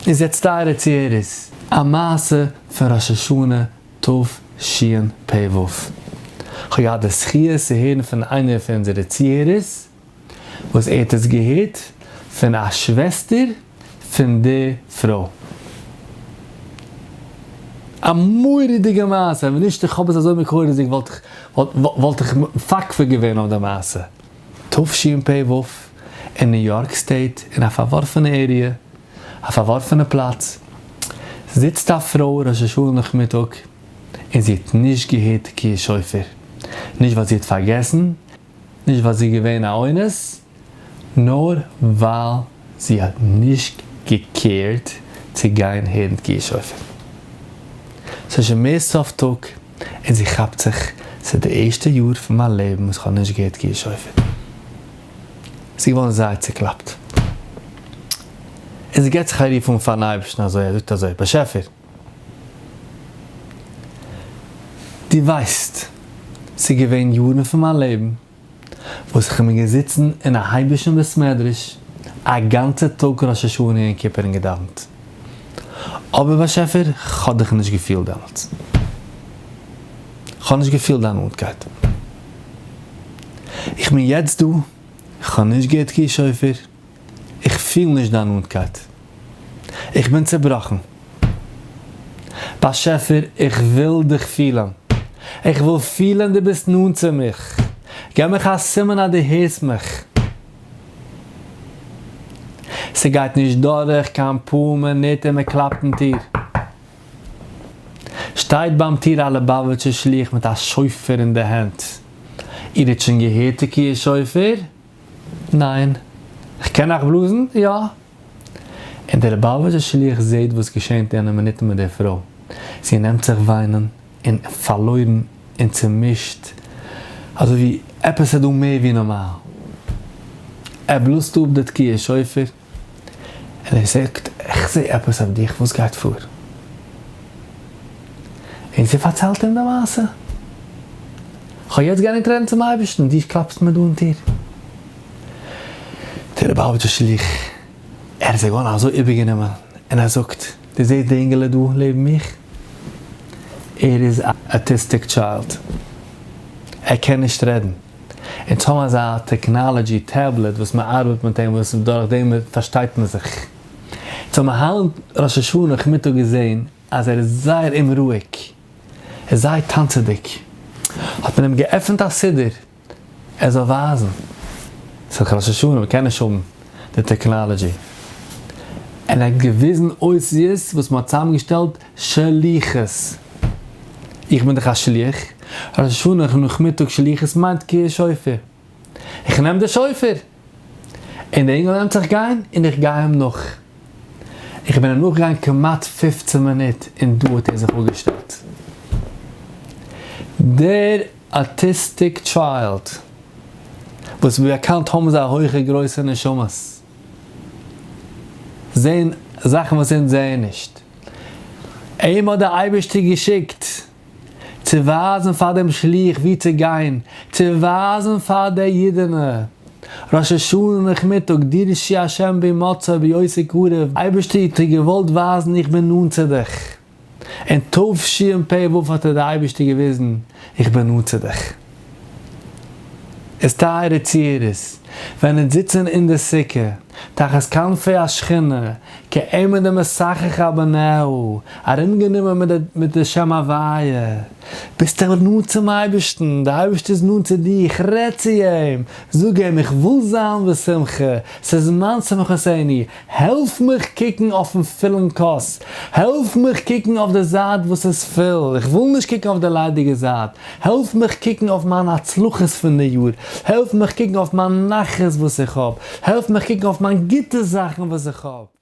איז יעצט טייערע צוהערערס, א מעשה פון ראש השנה תשפ ו. כ'האב געהאט די זכי' צו הערן פון איינער פון אונזערע צוהערערס, וואס ער האט עס געהערט פון א שוועסטער פון די פרוי. א מורא'דיגע מעשה, ווען נישט איך האב עס אזוי מקורות'דיג וואלט איך וואלט איך מפקפק געווען אויף די מעשה. תשפ ו אין ניו יארק סטעיט אין א פארווארפענע area, א פארווארפענע פלאץ, זיצט א פרוי ראש השנה נאכמיטאג און זי האט נישט געהערט תקיעת שופר, נישט ווייל זי האט פארגעסן, נישט ווייל זי איז געווען א אונס, נאר ווייל זי האט נישט געקערט צו גיין הערן תקיעת שופר. ס'איז שוין מער סוף טאג און זי כאפט זיך, ס'איז די ערשטע יאר פון מיין לעבן וואס כ'האב נישט געהערט תקיעת שופר. זי איז געווארן זייער צוקלאפט. און זי געבט זיך א רוף אן פארן אייבערשטן אזוי, ער זאגט אזוי, באשעפער, דו ווייסט, ס'איז געווען יארן פון מיין לעבן וואס איך בין געזיצן אין א היימישן בית מדרש א גאנצע טאג ראש השנה יום כיפור און געדאווענט, אבער באשעפער כ'האב דיך נישט געפילט דעמאלטס, כ'האב נישט געפילט דיין נאנטקייט, איך בין יעצט דא, כ'האב נישט געהערט תקיעת שופר, איך פיל נישט דיין נאנטקייט. איך בין צעבראכן. באשעפער איך וויל דיך פילן. איך וויל פילן דו ביסט נאנט צו מיך. געב מיך א סימן אז דו הערסט מיך. ס'גייט נישט דורך קיין פאר מינוט און מ'קלאפט אין טיר. שטייט ביים טיר א ליבאוויטשער שליח מיט א שופר אין די הענט. איר האט שוין געהערט תקיעת שופר? ניין. כ'קען אייך בלאזן? יא. און דער ליובאוויטשער שליח זעהט וואס געשענט יענע מינוטן מיט דער פרוי. זי נעמט זיך וויינען און פארלוירן און צומישט, אזוי ווי עפעס איז דא מער ווי נארמאל. ער בלאזט אפ די תקיעת שופר און ער זאגט, איך זעה עפעס אויף דיך, וואס גייט פאר? און זי פארציילט אים די מעשה. כ'האב יעצט געענדיגט רעדן צום אייבערשטן, דו קלאפסט מיר דא אין טיר. דער ליובאוויטשער שליח, ער איז געווארן אזוי איבערגענומען, און ער זאגט, דו זעסט די אינגעלע דא לעבן מיך? ער איז א autistic child, ער קען נישט רעדן. אונז האבן אזא technology tablet וואס מען ארבעט מיט אים, וואס דורך דעם פארשטייט מען זיך. אונז האבן היינט ראש השנה נאכמיטאג געזען אז ער איז זייער אומרואיג, ער איז זייער טאנצעדיג, האט מען אים געעפנט א סידור ער זאל ווייזן, ס'איז דאך ראש השנה מען קען נישט האבן די technology, און ער האט געוויזן אותיות וואס מען האט צוזאמגעשטעלט שליחות, איך בין דאך א שליח, ראש השנה נאכמיטאג שליחות מיינט תקיעת שופר, איך נעם די שופר, און די אינגל נעמט זיך גיין און איך גיי אים נאך. איך בין אים נאכגעגאנגען כמעט 15 מינוט און דא האט ער זיך אפגעשטעלט. דער autistic child וואס ווי באקאנט האבן זיי הויכע גרויסע נשמות, זעהן זאכן וואס אונז זעען נישט. אים האט דער אייבערשטער געשיקט צו ווייזן פאר דעם שליח וואו צו גיין, צו ווייזן פאר דער אידענע, ראש השנה נאכמיטאג, דרשו השם בהמצאו בהיותו קרוב, אייבערשטער האט דיר געוואלט ווייזן איך בין נאנט צו דיך, אין תשפ ו האט דיר דער אייבערשטער געוויזן איך בין נאנט צו דיך. איז טייערע צוהערערס, ווען אונז זיצן אין די סוכה, תחת כנפי השכינה, כאימא דמסככא בנהו, ארומגענומען מיט די שם הוויה, ביסטו נאנט צום אייבערשטן, דער אייבערשטער איז נאנט צו דיך, רעד צו אים, זאג אים, איך וויל זיין בשמחה, ס'איז מיין שמחתנו, העלף מיך קוקן אויפן פולן כוס, העלף מיך קוקן אויף די זייט וואס איז פול, איך וויל נישט קוקן אויף די ליידיגע זייט, העלף מיך קוקן אויף מיינע הצלחות פון די יאר, העלף מיך קוקן אויף מיין נחת וואס איך האב, העלף מיך קוקן אויף מיין גוטע זאכן וואס איך האב.